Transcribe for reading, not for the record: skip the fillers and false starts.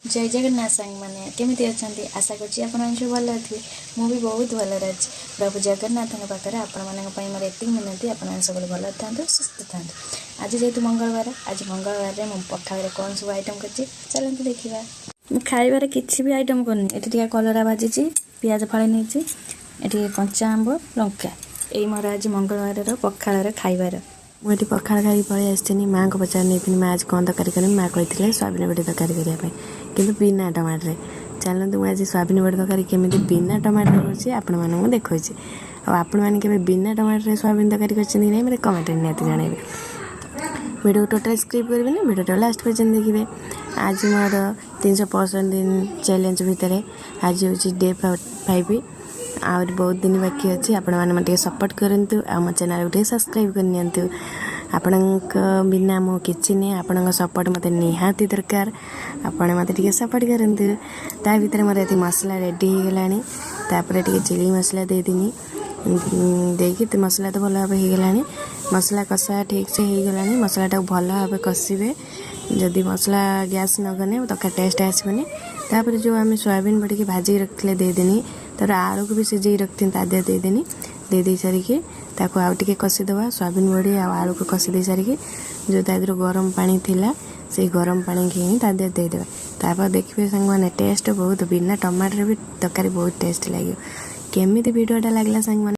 ଜୟ ଜଗନ୍ନାଥ ସାଙ୍ଗମାନେ, କେମିତି ଅଛନ୍ତି? ଆଶା କରୁଛି ଆପଣମାନେ ସବୁ ଭଲରେ ଥିବେ। ମୁଁ ବି ବହୁତ ଭଲରେ ଅଛି। ପ୍ରଭୁ ଜଗନ୍ନାଥଙ୍କ ପାଖରେ ଆପଣମାନଙ୍କ ପାଇଁ ମୋର ଏତିକି ମିନତି, ଆପଣମାନେ ସବୁବେଳେ ଭଲରେ ଥାନ୍ତୁ, ସୁସ୍ଥ ଥାନ୍ତୁ। ଆଜି ଯେହେତୁ ମଙ୍ଗଳବାର, ଆଜି ମଙ୍ଗଳବାରରେ ମୁଁ ପଖାଳରେ କ'ଣ ସବୁ ଆଇଟମ୍ କରିଛି, ଚାଲନ୍ତୁ ଦେଖିବା। ମୁଁ ଖାଇବାରେ କିଛି ବି ଆଇଟମ୍ କରିନି। ଏଠି ଟିକେ କଲରା ଭାଜିଛି, ପିଆଜ ଫାଳେ ନେଇଛି, ଏଠି କଞ୍ଚା ଆମ୍ବ, ଲଙ୍କା। ଏଇ ମୋର ଆଜି ମଙ୍ଗଳବାରର ପଖାଳର ଖାଇବାର। ମୁଁ ଏଠି ପଖାଳ ଖାଇକି ପଳେଇ ଆସିଥିଲି। ମାଆଙ୍କୁ ପଚାରି ନେଇଥିଲି, ମା ଆଜି କ'ଣ ତରକାରୀ କରିବି? ମା କହିଥିଲେ ସୋୟାବିନ ବଡ଼ି ତରକାରୀ କରିବା ପାଇଁ, କିନ୍ତୁ ବିନା ଟମାଟରେ। ଚାଲନ୍ତୁ, ମୁଁ ଆଜି ସୋୟାବିନ ବଡ଼ି ତରକାରୀ କେମିତି ବିନା ଟମାଟରେ କରୁଛି, ଆପଣମାନଙ୍କୁ ଦେଖାଉଛି। ଆଉ ଆପଣମାନେ କେବେ ବିନା ଟମାଟରେ ସୋୟାବିନ ତରକାରୀ କରିଛନ୍ତି କି ନାହିଁ, ମୋତେ କମେଣ୍ଟରେ ନିହାତି ଜଣାଇବେ। ଭିଡ଼ିଓ ଟୋଟାଲ୍ ସ୍କିପ୍ କରିବେନି, ଭିଡ଼ିଓଟା ଲାଷ୍ଟ ପର୍ଯ୍ୟନ୍ତ ଦେଖିବେ। ଆଜି ମୋର 365 ଦିନ ଚ୍ୟାଲେଞ୍ଜ ଭିତରେ ଆଜି ହେଉଛି ଡେ 5। ଆହୁରି ବହୁତ ଦିନ ବାକି ଅଛି। ଆପଣମାନେ ମୋତେ ଟିକେ ସପୋର୍ଟ କରନ୍ତୁ ଆଉ ମୋ ଚ୍ୟାନେଲକୁ ଟିକେ ସବସ୍କ୍ରାଇବ୍ କରିନିଅନ୍ତୁ। ଆପଣଙ୍କ ବିନା ମୁଁ କିଛି ନୁହେଁ। ଆପଣଙ୍କ ସପୋର୍ଟ ମୋତେ ନିହାତି ଦରକାର। ଆପଣ ମୋତେ ଟିକେ ସପୋର୍ଟ କରନ୍ତୁ। ତା ଭିତରେ ମୋର ଏଠି ମସଲା ରେଡ଼ି ହେଇଗଲାଣି। ତାପରେ ଟିକେ ଚିଲି ମସଲା ଦେଇଦିନି। ଦେଇକି ମସଲା ତ ଭଲ ଭାବେ ହେଇଗଲାଣି। ମସଲା କଷା ଠିକ୍ସେ ହେଇଗଲାଣି। ମସଲାଟାକୁ ଭଲ ଭାବେ କଷିବେ। ଯଦି ମସଲା ଗ୍ୟାସ୍ ନଗଲେ ତରକାରୀ ଟେଷ୍ଟ ଆସିବନି। ତାପରେ ଯେଉଁ ଆମେ ସୋୟାବିନ୍ ବଡ଼ିକି ଭାଜିକି ରଖିଥିଲେ, ଦେଇଦେନି। ତାପରେ ଆଳୁକୁ ବି ସିଝେଇକି ରଖିଥିଲି, ତା ଦେହରେ ଦେଇଦେନି। ଦେଇ ଦେଇ ସାରିକି ତାକୁ ଆଉ ଟିକେ କଷିଦେବା। ସୋୟାବିନ୍ ବଡ଼ି ଆଉ ଆଳୁକୁ କଷି ଦେଇ ସାରିକି ଯେଉଁ ତା ଦେହରୁ ଗରମ ପାଣି ଥିଲା, ସେଇ ଗରମ ପାଣିକି ହିଁ ତା ଦେହରେ ଦେଇଦେବା। ତାପରେ ଦେଖିବେ ସାଙ୍ଗମାନେ, ଟେଷ୍ଟ ବହୁତ, ବିନା ଟମାଟୋରେ ବି ତରକାରୀ ବହୁତ ଟେଷ୍ଟ ଲାଗିବ। କେମିତି ଭିଡ଼ିଓଟା ଲାଗିଲା ସାଙ୍ଗମାନେ?